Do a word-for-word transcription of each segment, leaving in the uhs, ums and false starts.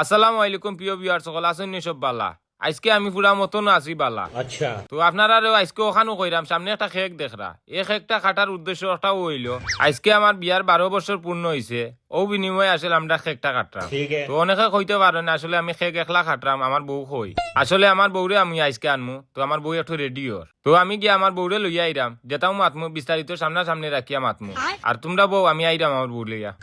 আসসালামু আলাইকুম প্রিয় ভিউয়ার সকল, আছইন নি সব বালা? আইজকে আমি পুরা মতন আছি বালা। আচ্ছা। তো আপনারারেও আইজকে অখানউ কইরাম, সামনে একটা কেক দেখরা। এই কেকটা কাটার উদ্দেশ্য একটাউ অইলো, আইজকে আমার বিয়ার বারো বছর পূর্ণ অইছে, অউ বিনিময়ে আসলে আমরা কেকটা কাটরাম। ঠিক আছে। তো অনেকে কইতে পারইন, আসলে আমি কেক একলা কাটরাম, আমার বউ কই? আসলে আমার বউরে আমি আইজকে আনমু, তো আমার বউ একটু রেডি অর। তো আমি গিয়া আমার বউরে লইয়া আইরাম, যেতাউ মাতমু বিস্তারিত সামনাসামনি রাখিয়া মাতমু। আর তুমরা বউ, আমি আইরাম আমার বউ লইয়া।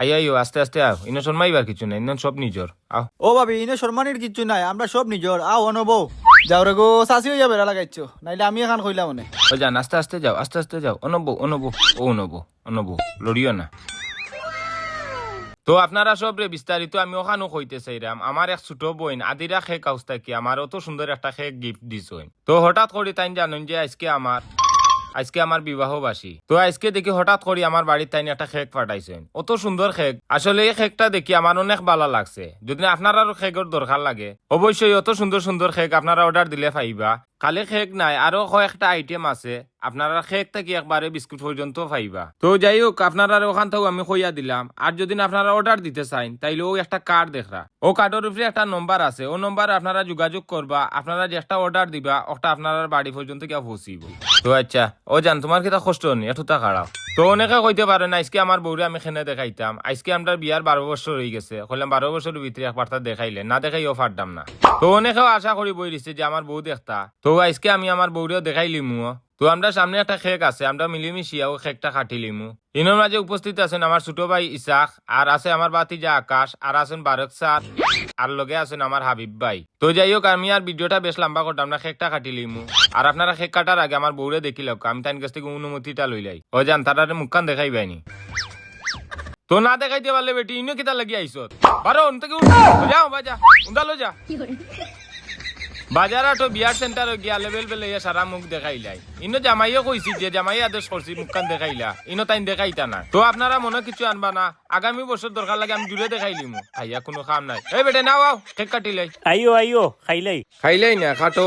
আইও, আইও, আস্তে আস্তে আও। ইনো শরমাইবার কিচ্ছু নাই, ইনো সব নিজর। আও। ও ভাবি, ইনো শরমানির কিচ্ছু নাই, আমরা সব নিজর। আও, অনো বও। যাও রে গো, চাচি অইয়া বেড়া লাগাইছো, নাইলে আমি অখান কইলাম অনে। ও জান, আস্তে আস্তে যাও, আস্তে আস্তে যাও। অনো বও, অনো বও, ও অনো বও, অনো বও, লড়িও না। তো আপনারা সবরে বিস্তারিত আমি অখানউ কইতে চাইরাম। আমার এক ছোট বইন আদিরা কেক হাউস থাকি আমার অত সুন্দর একটা কেক গিফট দিছইন। তো হঠাৎ করি তাইন জানইন যে আইজকে আমার, আইজকে আমার বিবাহ বার্ষিকী। তো আইজকে দেখি হঠাৎ করি আমার বাড়িত তাইন একটা কেক পাঠাইছইন, অত সুন্দর কেক। আসলে এই কেকটা দেখি আমার অনেক বালা লাগছে। যদি আপনারারও কেকর দরকার লাগে, অবশ্যই অত সুন্দর সুন্দর কেক আপনারা অর্ডার দিলে পাইবা। খালি কেক নায়, আরো কয়েকটা আইটেম আছে। আপনারা কেক থাকি একবারে বিস্কুট পর্যন্ত পাইবা। তো যাই হোক, আপনারারে অখান থাকি আমি কইয়া দিলাম। আর যদি আপনারা অর্ডার দিতে চাইন, তাইলে অউ একটা কার্ড দেখরা, অউ কার্ডর উপরে একটা নম্বর আছে, অউ নম্বরে আপনারা যোগাযোগ করবা। আপনারা যেটা অর্ডার দিবা, ওটা আপনারার বাড়ি পর্যন্ত গিয়া পৌঁছিবো। তো আচ্ছা, ও জান, তুমার কিতা কষ্ট নি? একটু তা খাড়াও। তো অনেকে কইতে পারইন, আইজকে আমার বউরে আমি কেনে দেখাইতাম? আইজকে আমরার বিয়ার বারো বছর অইগেছে। কইলাম, বারো বছরর ভিতরে একবার তা দেখাইলে, না দেখাইয়াও পারতাম না। তো অনেকেও আশা করি বই রইছে যে আমার বউ দেখতা। তো আইজকে আমি আমার বউরেও দেখাইলিমু। তো আমরার সামনে একটা কেক আছে, আমরা মিলিমিশিয়া অউ কেকটা কাটিলিমু। ইনোর মাঝে উপস্থিত আছইন আমার ছোট ভাই ইসাক, আর আছে আমার ভাতিজা আকাশ, আর আছইন বারক স্যার, আর লগে আছইন আমার হাবিব ভাই। তো যাই হোক, আমি আর ভিডিওটা বেশ লম্বা করতাম না, কেকটা কাটিলিমু। আর আপনারা কেক কাটার আগে আমার বউরে দেখিলাউক্কা, আমি তাইন গেছ থাকি অনুমতিটা লইলাই। ও জান, তারারে মুখখান দেখাইবায়নি। তো না দেখাইতে পারলে বেটি, ইনো কিতার লাগি আইছত? বারো, অন থাকি উঠ। যাও, বাজা। উন্দা লই যা। বাজার আটো বিয়ার সেন্টারো গিয়া লেভেল বেলে ইয়া সারা মুখ দেখাইলাই। ইনো জামাইয়ে কইছি যে জামাইয়ে আদেশ করছি মুখখান দেখাইলা। ইনো তাইন দেখাইতা না। তো আপনারা মনো কিচ্ছু আনবা না। আগামী বছর দরকার লাগে আমি জুড়ে দেখাইলিমু। আইয়া কুনু কাম নাই। এই বেটে নাও আও, কেক কাটিলাই। আইও, আইও, খাইলাই। খাইলাই না, কাটো।